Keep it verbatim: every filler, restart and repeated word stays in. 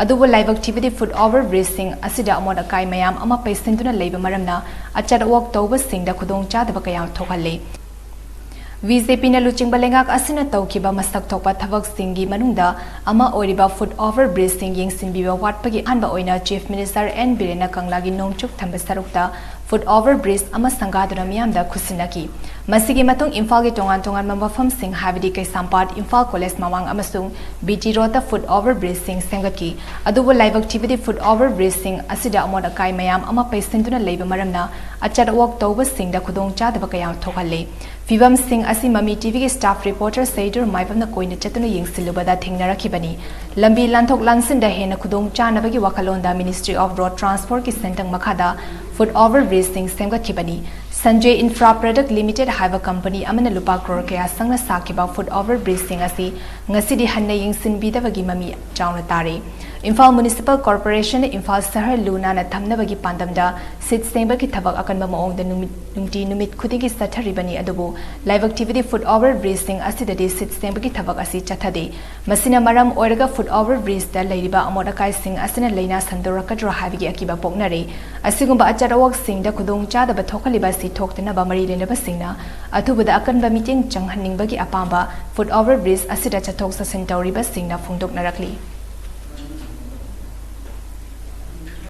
ꯑꯗꯨꯕꯨ ꯂꯥꯏꯕꯛ ꯊꯤꯕꯗꯤ foot over bridgeꯁꯤꯡ ꯑꯁꯤꯗ ꯑꯃꯣꯠ ꯑꯀꯥꯏ ꯃꯌꯥꯝ ꯑꯃ ꯄꯩꯁꯤꯟꯗꯨꯅ ꯂꯩꯕ ꯃꯔꯝꯅ ꯑꯆꯠ ꯑꯋꯣꯛ ꯇꯧꯕꯁꯤꯡꯗ ꯈꯨꯗꯣꯡꯆꯥꯗꯕ ꯀꯌꯥ ꯊꯣꯛꯍꯜꯂꯤ꯫ ꯕꯤ ꯖꯦ ꯄꯤꯅ ꯂꯨꯆꯤꯡꯕ ꯂꯩꯉꯥꯛ ꯑꯁꯤꯅ ꯇꯧꯈꯤꯕ ꯃꯁꯛ ꯊꯣꯛꯄ ꯊꯕꯛꯁꯤꯡꯒꯤ ꯃꯅꯨꯡꯗ ꯑꯃ ꯑꯣꯏꯔꯤꯕ foot over bridgeꯁꯤꯡ ꯌꯦꯡꯁꯤꯟꯕꯤꯕ ꯋꯥꯠꯄꯒꯤ ꯑꯍꯥꯟꯕ ꯑꯣꯏꯅ Chief Minister ꯑꯦꯟ ꯕꯤꯔꯦꯟꯅ ꯀꯪꯂꯥꯒꯤ ꯅꯣꯡꯆꯨꯞ ꯊꯪꯕ ꯁꯔꯨꯛꯇ foot over bridge ꯑꯃ ꯁꯪꯒꯥꯗꯨꯅ ꯃꯤꯌꯥꯝꯗ ꯈꯨꯠꯁꯤꯟꯅꯈꯤ꯫ ꯃꯁꯤꯒꯤ ꯃꯇꯨꯡ ꯏꯝꯐꯥꯜꯒꯤ ꯇꯣꯉꯥꯟ ꯇꯣꯉꯥꯟꯕ ꯃꯐꯝꯁꯤꯡ, ꯍꯥꯏꯕꯗꯤ ꯀꯩꯁꯥꯝꯄꯥꯠ, ꯏꯝꯐꯥꯜ ꯀꯣꯂꯦꯖ ꯃꯃꯥꯡ ꯑꯃꯁꯨꯡ ꯕꯤ ꯇꯤ ꯔꯣꯗꯇ foot over bridgeꯁꯤꯡ ꯁꯦꯝꯒꯠꯈꯤ꯫ ꯑꯗꯨꯕꯨ ꯂꯥꯏꯕꯛ ꯊꯤꯕꯗꯤ foot over bridgeꯁꯤꯡ ꯑꯁꯤꯗ ꯑꯃꯣꯠ ꯑꯀꯥꯏ ꯃꯌꯥꯝ ꯑꯃ ꯄꯩꯁꯤꯟꯗꯨꯅ ꯂꯩꯕ ꯃꯔꯝꯅ ꯑꯆꯠ ꯑꯋꯣꯛ ꯇꯧꯕꯁꯤꯡꯗ ꯈꯨꯗꯣꯡꯆꯥꯗꯕ ꯀꯌꯥ ꯊꯣꯛꯍꯜꯂꯤ꯫ ꯐꯤꯕꯝꯁꯤꯡ ꯑꯁꯤ ꯃꯃꯤ ꯇꯤꯚꯤꯒꯤ staff reporter ꯁꯩꯗꯨꯔ ꯃꯥꯏꯕꯝꯅ ꯀꯣꯏꯅ ꯆꯠꯇꯨꯅ ꯌꯦꯡꯁꯤꯜꯂꯨꯕꯗ ꯊꯦꯡꯅꯔꯛꯈꯤꯕꯅꯤ꯫ ꯂꯝꯕꯤ ꯂꯥꯟꯊꯣꯛ ꯂꯥꯟꯁꯤꯟꯗ ꯍꯦꯟꯅ ꯈꯨꯗꯣꯡ ꯆꯥꯅꯕꯒꯤ ꯋꯥꯈꯜꯂꯣꯟꯗ Ministry of Road Transportꯀꯤ ꯁꯦꯟꯊꯪ ꯃꯈꯥꯗ foot over bridgeꯁꯤꯡ ꯁꯦꯝꯒꯠꯈꯤꯕꯅꯤ꯫ ꯁꯟꯖꯦ Infra Product Limited ꯍꯥꯏꯕ ꯀꯝꯄꯅꯤ ꯑꯃꯅ ꯂꯨꯄꯥ ꯀ꯭ꯔꯣꯔ ꯀꯌꯥ ꯆꯪꯅ ꯁꯥꯈꯤꯕ foot over bridgeꯁꯤꯡ ꯑꯁꯤ ꯉꯁꯤꯗꯤ ꯍꯟꯅ ꯌꯦꯡꯁꯤꯟꯕꯤꯗꯕꯒꯤ ꯃꯃꯤ ꯆꯥꯎꯅ ꯇꯥꯔꯤ꯫ ꯏꯝꯐꯥꯜ Municipal Corporationꯅ ꯏꯝꯐꯥꯜ ꯁꯍꯔ ꯂꯨ ꯅꯥꯟꯅ ꯊꯝꯅꯕꯒꯤ ꯄꯥꯟꯗꯝꯗ ꯁꯤꯠ ꯁꯦꯡꯕꯒꯤ ꯊꯕꯛ ꯑꯀꯟꯕ ꯃꯑꯣꯡꯗ ꯅꯨꯃꯤꯠ, ꯅꯨꯡꯇꯤ ꯅꯨꯃꯤꯠ ꯈꯨꯗꯤꯡꯒꯤ ꯆꯠꯊꯔꯤꯕꯅꯤ, ꯑꯗꯨꯕꯨ ꯂꯥꯏꯕꯛ ꯊꯤꯕꯗꯤ foot over bridgeꯁꯤꯡ ꯑꯁꯤꯗꯗꯤ ꯁꯤꯠ ꯁꯦꯡꯕꯒꯤ ꯊꯕꯛ ꯑꯁꯤ ꯆꯠꯊꯗꯦ꯫ ꯃꯁꯤꯅ ꯃꯔꯝ ꯑꯣꯏꯔꯒ foot over bridgeꯇ ꯂꯩꯔꯤꯕ ꯑꯃꯣꯠ ꯑꯀꯥꯏꯁꯤꯡ ꯑꯁꯤꯅ ꯂꯥꯏꯅꯥ ꯁꯟꯗꯣꯔꯛꯀꯗ꯭ꯔꯥ ꯍꯥꯏꯕꯒꯤ ꯑꯀꯤꯕ ꯄꯣꯛꯅꯔꯤ꯫ ꯑꯁꯤꯒꯨꯝꯕ ꯑꯆꯠ ꯑꯋꯣꯛꯁꯤꯡꯗ ꯈꯨꯗꯣꯡ ꯆꯥꯗꯕ ꯊꯣꯛꯍꯜꯂꯤꯕ ꯑꯁꯤ ꯊꯣꯛꯇꯅꯕ ꯃꯔꯤ ꯂꯩꯅꯕꯁꯤꯡꯅ ꯑꯊꯨꯕꯗ ꯑꯀꯟꯕ ꯃꯤꯠꯌꯦꯡ ꯆꯪꯍꯟꯅꯤꯡꯕꯒꯤ ꯑꯄꯥꯝꯕ foot over bridge ꯑꯁꯤꯗ ꯆꯠꯊꯣꯛ ꯆꯠꯁꯤꯟ ꯇꯧꯔꯤꯕꯁꯤꯡꯅ ꯐꯣꯡꯗꯣꯛꯅꯔꯛꯂꯤ꯫